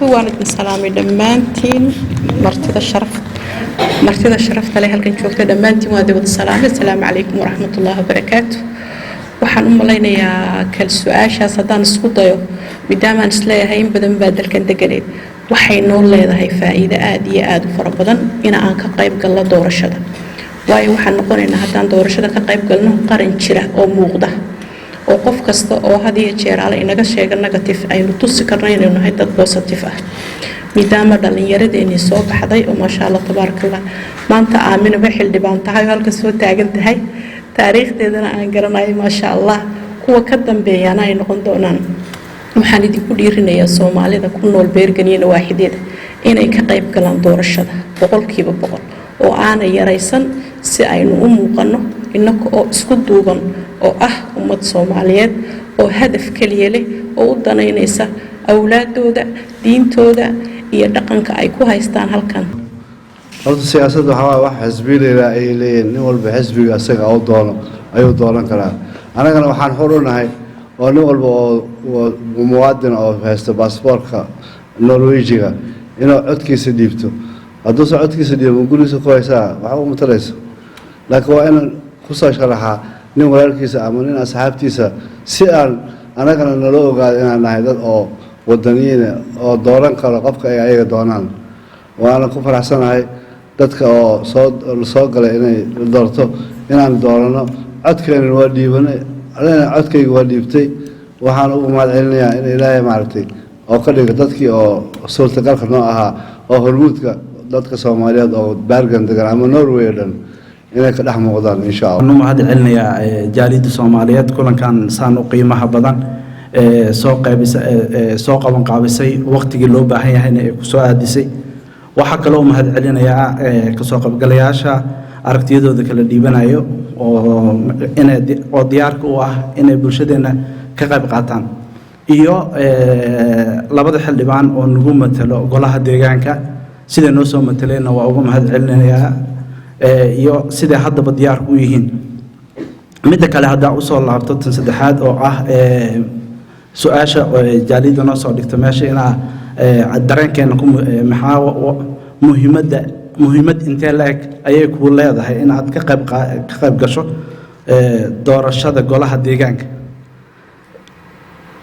Wabarakaatu. Waan idin salaamay dhammaantiin, martida sharaf, martida sharafta leh halkan joogta dhammaantiin waa wada salaamay. Asalaamu calaykum waraxmatullaahi wabarakaatu. Waxaan u malaynayaa kal su-aashaas haddaan isku dayo, maadaamaan isleeyahay in badan baa dalkan deganeed, waxay noo leedahay faa'iido aada iyo aada u fara badan in aan ka qayb galno doorashada, waayo waxaan noqonaynaa haddaan doorashada ka qayb galno qaran jira oo muuqda, oo qof kasta oo had iyo jeer ale inaga sheega negative aynu tusi karno inaynu nahay dad positive ah, maadaama dhallinyaradeenii soo baxday oo maasha Allah tabaarakallah maanta Aaminaba xildhibaan tahay oo halka soo taagan tahay, taariikhdeedana aan garanayo, maasha Allah, kuwa ka dambeeyana ay noqon doonaan. Waxaan idinku dhiirinayaa Soomaalida ku nool Bergen iyo nawaaxideeda inay ka qayb galaan doorashada 100% oo aanay yaraysan, si aynu u muuqanno innaka oo isku duuban oo ah ummad Soomaaliyeed oo hadaf keliya leh oo u danaynaysa awlaadooda, diintooda iyo dhaqanka ay ku haystaan halkan. Horta siyaasadda waxaa waaye wax xisbilayla ay leeyihiin. Nin walba xisbiga isaga u doono ayuu dooran karaa. Annagana waxaan xor u nahay oo nin walba oo muwaadin oo haysta baasboorka Norwejiga inuu codkiisa dhiibto. Hadduusan codkiisa dhiibo, gurigiisa ku haysaa, waxba uma tarayso. Laakiin waa inaan kusoo sharaxaa nin walaalkiisa ama nin asxaabtiisa, si aan annagana nala ogaado inaan nahay dad oo wadaniyiina oo dooran karo qofka ay ayaga doonaan. Waana ku faraxsanahay dadka oo soo galay inay doorto inaan doorano. Codkeena waa dhiibanay, anigana codkayga waa dhiibtay. Waxaan ugu mahad celinayaa in Ilaahay maaragtay oo ka dhigo dadkii oo suurtagalka noo ahaa oo hormuudka dadka Soomaaliyeed oo Bergen degan ama Norway oo dhan inay ka dhex muuqdaan, insha Allah. Waxaan u mahad celinayaa jaaliyadda Soomaaliyeed kulankan saan u qiimaha badan soo qaybisa, soo qaban qaabisay, waqtigii loo baahan yahayna ay ku soo aadisay. Waxaa kaloo u mahad celinayaa kasoo qaybgalayaasha aragtiyadooda kala dhiibanayo oo inay oo diyaarka u ah inay bulshadeenna ka qayb qaataan, iyo labada xildhibaan oo nagu matalo golaha deegaanka. Siday noo soo mataleenna waa uga mahad celinayaa, iyo siday haddaba diyaarku u yihiin. Midda kale, haddaa usoo laabto tan saddexaad oo ah su-aasha jaaliyadda noo soo dhigta meesha, inaa dareenkeena ku maxaa muhiimadda, muhiimad intee la-eg ayay kuu leedahay inaad ka qayb gasho doorashada golaha deegaanka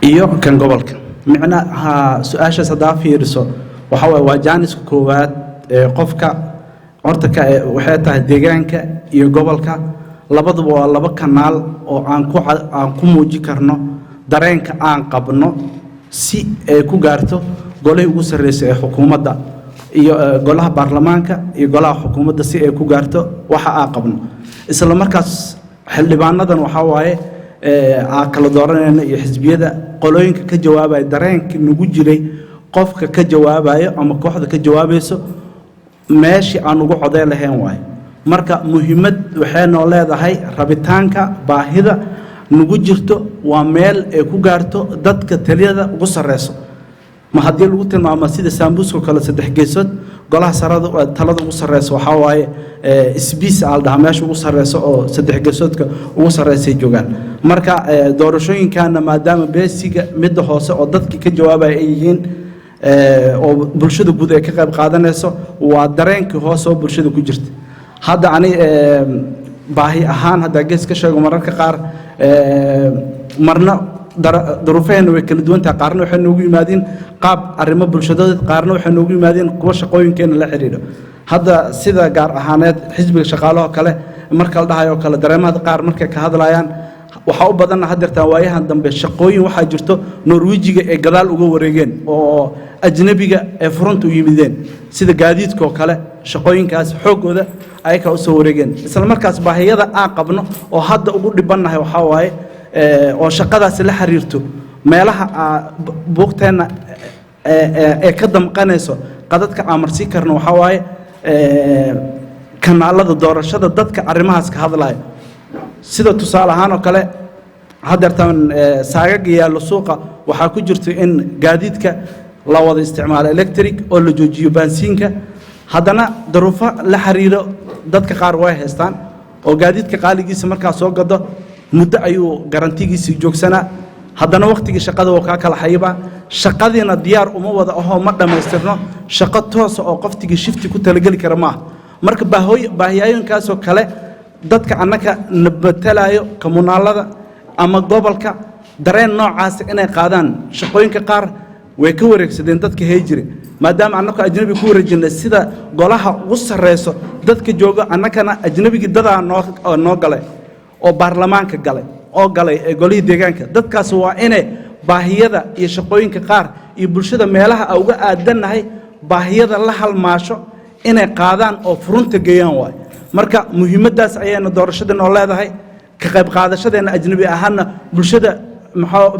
iyo kan gobolka? Micnaha su-aashaas haddaa fiiriso, waxaa waaye waa jaaniska koowaad ee qofka horta ka waxay tahay deegaanka iyo gobolka labaduba waa laba kanaal oo aan ku muujin karno dareenka aan qabno, si ay ku gaarto golihii ugu sarreysay ee xukuumadda iyo golaha baarlamaanka iyo golaha xukuumadda, si ay ku gaarto waxa aan qabno. Isla markaas xildhibaanadan waxaa waaye aan kala dooranayna iyo xisbiyada qolooyinka ka jawaabaya dareenka nagu jiray, qofka ka jawaabayo ama kooxda ka jawaabayso meeshii aan ugu coday lahayn waaye. Marka muhiimad waxay noo leedahay rabitaanka baahida nagu jirto waa meel ay ku gaarto dadka taliyada ugu sarreyso. Ma haddii lagu tilmaamo sida saambuuska kale saddex geesood, golaha sarada talada ugu sarreyso waxaa waaye sbiis aa la dhahaa, meesha ugu sarreyso oo saddex geesoodka ugu sarreysay joogaan. Marka doorashooyinkaana maadaama beesiga midda hoose oo dadkii ka jawaabaya ay yihiin oo bulshada guud ay ka qayb qaadanayso, waa dareenkii hoose oo bulshada ku jirta. Hadda ani baahi ahaan haddaa gees ka sheego, mararka qaar marna duruufaheenna way kala duwan tahay. Qaarna waxay noogu yimaadeen qaab arrimo bulshadood, qaarna waxay noogu yimaadeen kuwa shaqooyinkeenna la xidhiidho. Hadda sida gaar ahaaneed xisbiga shaqaalahoo kale marka la dhahayo kale, dareemada qaar markay ka hadlayaan waxaa u badanna haddeertaan waayahan dambe shaqooyin waxaa jirto Norwejiga ay gadaal uga wareegeen oo ajnabiga ee furunta u yimideen, sida gaadiidka oo kale. Shaqooyinkaas xooggooda ayakaa usoo wareegeen. Isla markaas baahiyada aan qabno oo hadda ugu dhibannahay waxaa waaye oo shaqadaasi la xiriirto, meelaha buugteenna ee ka damqanayso qadadka aan marsiin karno waxaa waaye kanaalada doorashada dadka arrimahaas ka hadlaya. Sida tusaale ahaan oo kale, haddeertan saagaga yaallo suuqa waxaa ku jirto in gaadiidka la wada isticmaalo electric oo la joojiyo baansiinka. Haddana daruufo la xiriiro dadka qaar way haystaan oo gaadiidka qaaligiisa markaa soo gado muddo ayuu garantigiisii joogsanaa. Haddana wakhtigii shaqada waa kaa kala xayibaa. Shaqadiina diyaar uma wada ahoo, ma dhammaystirno shaqo toosa oo qoftigii shifti ku talageli kara maaha. Marka baahiyooyinkaasoo kale dadka annaka na matalaayo, kommunaalada ama gobolka, dareen noocaasa inay qaadaan. Shaqooyinka qaar way ka wareegsadeen dadka hey jire, maadaama annako ajnabi ku wareejinay sida golaha ugu sarreyso dadka jooga. Annakana ajnabigii dadaa noo galay oo baarlamaanka galay oo galay ee golihii deegaanka. Dadkaas waa inay baahiyada iyo shaqooyinka qaar iyo bulshada meelaha a uga aadannahay baahiyada la halmaasho inay qaadaan oo furunta geeyaan waay. Marka muhiimaddaas ayayna doorashada noo leedahay. Ka qayb qaadashadeenna ajnabi ahaanna bulshada maxaa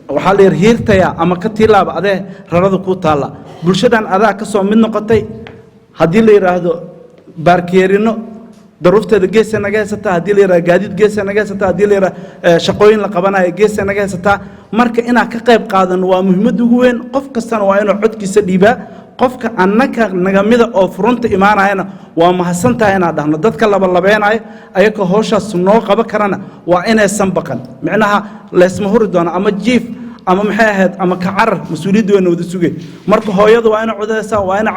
waxaa la yidhi, hiirtaya ama ka tiilaaba adee rarada kuu taalla. Bulshadan adaa ka soo mid noqotay. Haddii la yidhaahdo baarkeerino, daruufteeda geesa naga haysataa. Haddii la yidhahdo gaadiid, geesa naga haysataa. Haddii la yidhahdo shaqooyin la qabanayo, geesa naga haysataa. Marka inaan ka qayb qaadano waa muhiimadda ugu weyn. Qof kastana waa inuu codkiisa dhiibaa. Qofka annaka nagamida oo furunta imaanayana waa mahadsantahay inaan dhahno. Dadka labalabeenayo ayakoo howshaas noo qaban karana waa inaysan baqan. Micnaha leysma huri doono ama jiif ama maxay ahayd ama ka carar, mas-uuliyadda wayna wada sugay. Marka hooyadu waa inay codaysaa, waa inay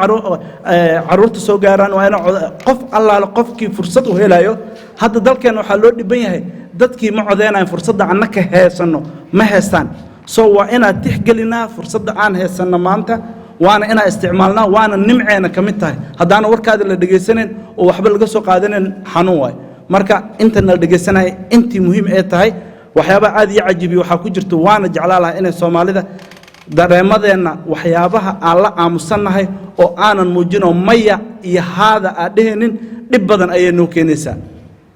caruurta soo gaaraan, waa inay qof allaale qofkii fursad u helayo. Hadda dalkeenna waxaa loo dhiban yahay dadkii ma codeynayan. Fursadda annaka heesanno ma heestaan. So waa inaan tixgelinaa fursadda aan heesanno maanta, waana inaan isticmaalnaa, waana nimceena ka mid tahay. Haddaana warkaada la dhegaysanayn oo waxba laga soo qaadanayn, xanuun waay. Marka inta nala dhegaysanaya, intii muhiim ee tahay, waxyaabaha aad ii cajibiya waxaa ku jirta, waana jeclaa lahaa inay Soomaalida dareemadeenna, waxyaabaha aan la aamusannahay oo aanan muujinoo maya iyo haada aad dhehaynin, dhib badan ayay noo keenaysaa.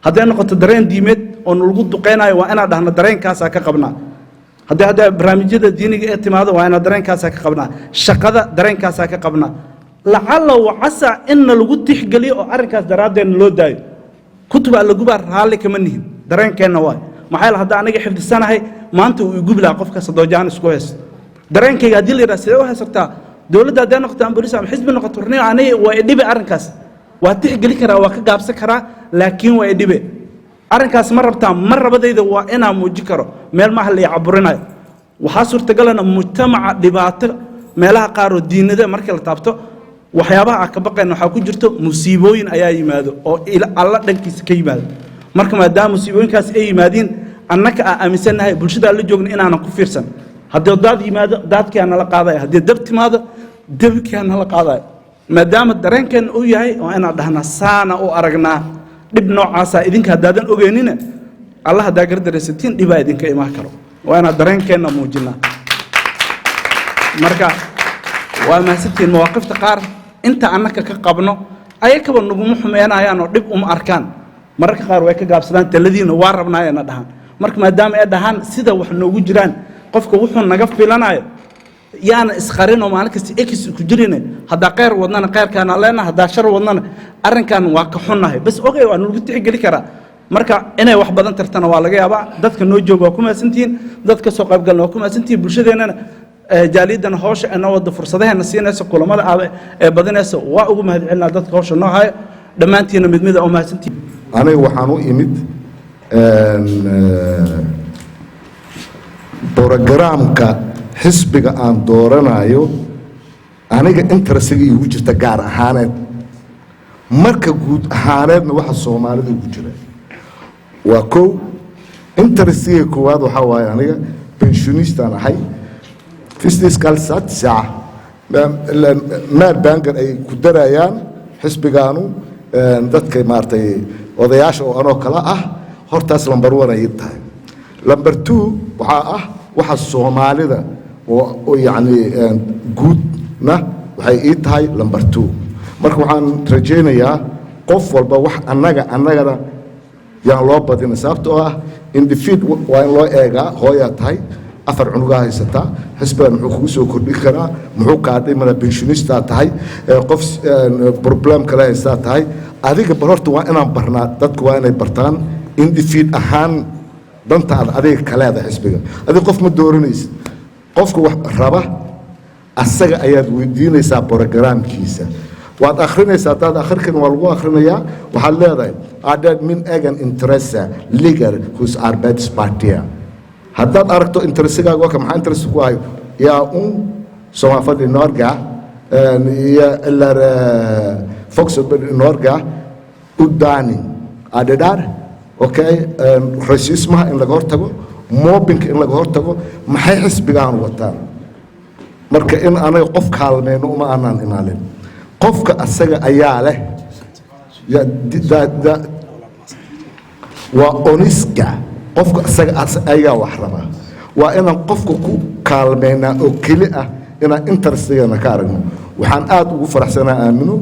Hadday noqoto dareen diimeed oo nalagu duqaynayo, waa inaan dhahno dareenkaasaa ka qabnaa. Haddii barnaamijyada diiniga ee timaado, waa inaan dareenkaasaa ka qabnaa. Shaqada dareenkaasaa ka qabnaa. Lacalla wacasa inna lagu tixgeliyo oo arrinkaas daraaddeedna loo daayo. Kutubaa lagubaa raalli kama nihin, dareenkeenna waay. Maxaa yeele, hadda aniga xifdisanahay maanta uu igubi lahaa qofkaas haddoo isku haysto dareenkayga. Haddii la yidhaha sidee u haysataa, dowladda haddee noqoto ama booliis ama xisbi noqoto, rniyo aniga waa idhibe arrinkaas, waa tixgeli karaa, waa ka gaabsan karaa, laakiin waa idhibe arrinkaas. Ma rabtaa ma rabadayda waa inaan muujin karo. Meel maaha la caburinayo. Waxaa suurtagalana mujtamaca dhibaato meelaha qaar oo diinada markii la taabto, waxyaabaha aan ka baqayna waxaa ku jirto musiibooyin ayaa yimaado oo Alla dhankiisa ka yimaado. Marka maadaama musiibooyinkaas ay yimaadiin, annaka aan aaminsannahay bulshada la joogna inaanan ku fiirsan. Haddii daad yimaado, daadkiaa nala qaadaya. Haddii dab timaado, dabkiaa nala qaadaya. Maadaama dareenkeenna uu yahay, waa inaan dhahnaa saana u aragnaa dhib noocaasa. Idinka haddaadan ogeynina, Alla haddaa gardaraysatiin, dhibaa idinka imaan karo. Waa inaan dareenkeenna muujinaa. Marka waa mahadsantihiin. Mawaaqifta qaar inta annaka ka qabno ayakaba naguma xumeynayaan oo dhib uma arkaan. Mararka qaar way ka gaabsadaan, taladiina waa rabnaa ayna dhahaan. Marka maadaama ay dhahaan sida wax noogu jiraan, qofka wuxuu naga filanayo yaana isqarinoo maalin kasta ex ku jirine. Haddaa khayr wadnana, khayrkaana leenahay. Haddaa shar wadnana, arrinkan waa ka xunnahay bas. Okay, waa nalagu tixgeli karaa. Marka inay wax badan tartana waa laga yaabaa. Dadka noo jooga waa ku mahadsantihiin, dad ka soo qaybgalna waa ku mahadsantihiin, bulshadeennana, jaaliyaddana hawsha ee noo wada, fursadaheena siinaysa, kulamada ee badinaysa, waa ugu mahadcelinaa dadka hawsha noo hayo. Dhammaantiinna mid mida oo mahadsantihiin. Aniga waxaan u imid programka xisbiga aan dooranayo. Aniga interestiga iigu jirta gaar ahaaneed, marka guud ahaaneedna waxa Soomaalida ugu jira waa kow. Interestiga koowaad waxaa waaye, aniga pensionistaan ahay, fiskal satsa meer bangan ay ku darayaan xisbigaanu dadka maaragtay odayaasha oo anoo kale ah. Hortaas number one ay tahay. Number two waxaa ah waxa Soomaalida oo yacni guudna waxay ii tahay number two. Marka waxaan rajaynayaa qof walba wax annaga annagana yaan loo badina, sababtoo ah individ waa in loo eegaa. Hooyaa tahay, afar cunugaa haysataa, xisbigan muxuu kugu soo kordhin karaa, muxuu kaa dhimana? Pensionistaa tahay, qof problem kale haystaa tahay adiga. Bal horta waa inaan barnaa, dadku waa inay bartaan individ ahaan danta aad adiga ka leedahay xisbiga. Adiga qof ma dooranaysid, qofka wax raba asaga ayaad weydiinaysaa programkiisa, waad akhrinaysaa. Haddaad akhri karin, waa lagu akhrinayaa. Waxaad leedahay: "Är det min egen intresse ligger hos Arbeidspartiet?" Haddaad aragto interessigaaga waa ka maxaa interest ku hayo yaa un Samfundet i Norge iyo eller Fagforbundet i Norge utdanning är det där. Okay, rasismaha in laga hortago, mobbingka in laga hortago, maxay xisbigaan wataan? Marka in anaga qof kaalmeyno uma aanaan imaanin. Qofka asaga ayaa leh waa oniska qofka asaga ayaa wax rabaa. Waa inaan qofka ku kaalmeynaa oo keli ah inaan interestigana ka aragno. Waxaan aad ugu faraxsanaa Aamino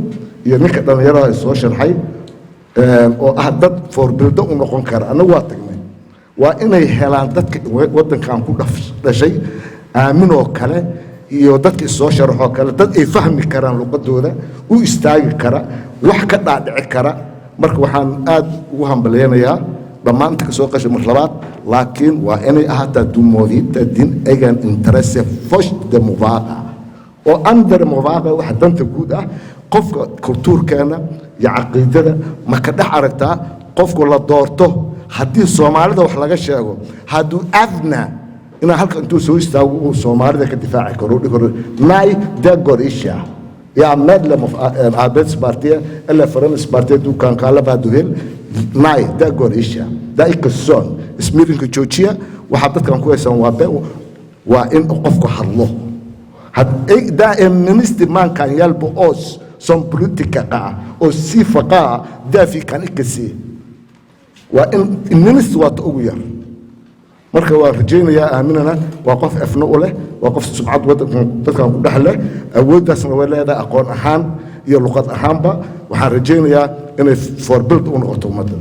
iyo ninka dhallinyarada soo sharxay oo ah dad förebild u noqon kara. Annagu waa tagnay. Waa inay helaan dadka waddankan ku dhashay, Aaminoo kale iyo dadka isoo sharaxoo kale, dad ay fahmi karaan luqadooda, u istaagi kara, wax ka dhaadhici kara. Marka waxaan aad ugu hambalyaynayaa dhammaan inta ka soo qashay mar labaad, laakiin waa inay ahaataa du må veta din egen intresse först, det må vara oo andra må vara waxa danta guud ah. Qofka kultuurkeena iyo caqiidada ma ka dhex aragtaa qofku la doorto haddii Soomaalida wax laga sheego, hadduu afna inaa halka intuu soo istaago uu Soomaalida ka difaaci karo, dhihi karo: "Nej, det går inte. Jag är medlem av Arbetspartiet eller Föreningspartiet, du kan kalla vad du vill. Nej, det går inte. Det är inte sån." Ismirinka joojiya. Waxaad dadkan ku haysaan waa been. Waa in qofku hadlo. Det är minst man kan hjälpa oss som politiker och sifaqa det vi kan inte se. Waa in minst waa ta ugu yar. Marka waan rajaynayaa Aaminana waa qof efno u leh, waa qof sumcad wadankan dadkan ku dhex leh, awooddaasna way leedahay aqoon ahaan iyo luqad ahaanba. Waxaan rajaynayaa inay förebild u noqoto ummadda.